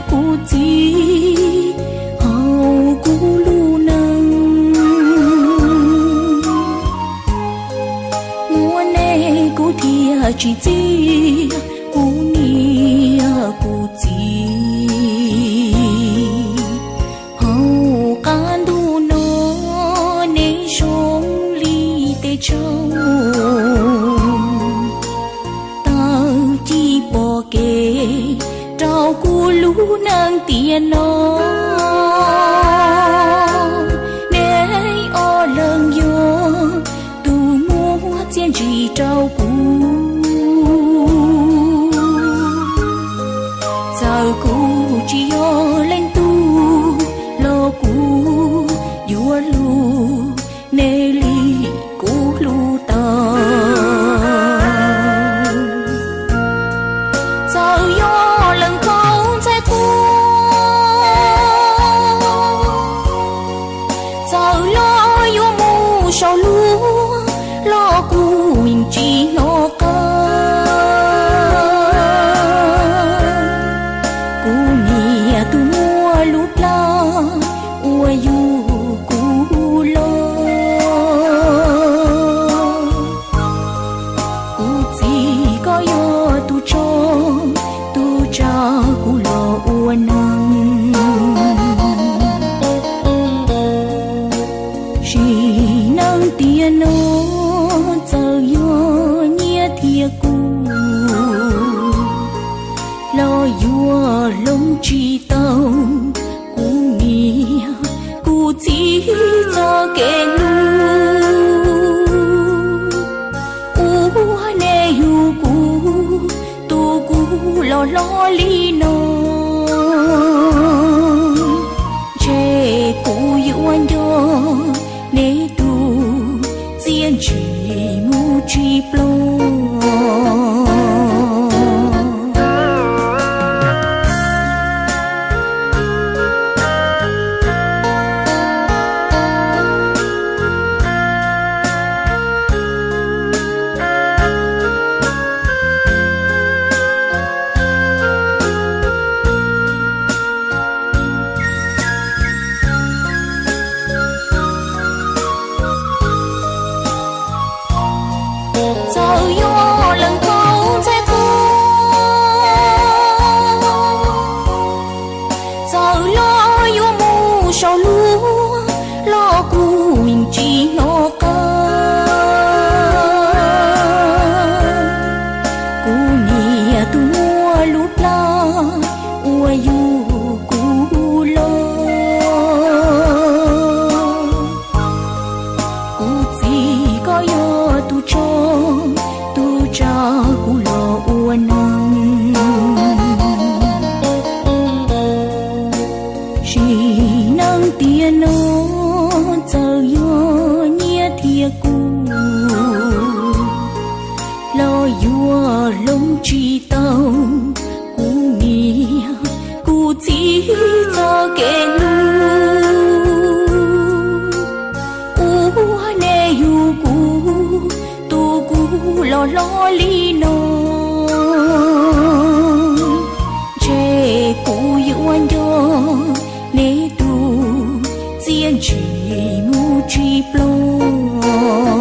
Kuv txiv, hauv kuv lub neej, muaj nej kuv thiaj tsis txiav kuv niam kuv txiv. Hauv qab ntuj no nej zoo li tej tsaug, tawm ci pom kev rau kuv lub neej tiam no. Neb ob leeg yog tus muab txiaj ntsig rau kuv. Txawm kuv tsis yog leej twg los kuv yuav hlub nej li kuv hlub tau. Txawm yog leej kaub ntxhais quav, txawm los yuav mus saum luag los kuv yeej tsis hnov qab. Kuv niam tus muaj lub plab uas yug kuv los, kuv txiv koj yog tus tso, tus tsa kuv los ua neeg. Sim neej tiam no txawm yog nyiaj thiab kub los yuav hloov tsis tau kuv niam kuv txiv txoj kev hlub. Ua nej yug kuv, tu kuv los hlob li no, ntshe kuv yuav nco nej tus txiaj ntsig mus tsis plob. Txawm yog leej kaub ntxhais quav, txawm los yuav mus saum luag los kuv yeej tsis hnov qab. Kuv niam tus muaj lub plab uas yug kuv los, kuv txiv koj yog tus tso, tus tsa kuv los ua neeg. Sim neej tiam no txawm yog nyiaj thiab kub los yuav hloov tsis tau kuv niam kuv txiv txoj kev hlub. Ua nej yug kuv, tu kuv los hlob li no, ntshe kuv yuav nco nej tus txiaj ntsig mus tsis plob.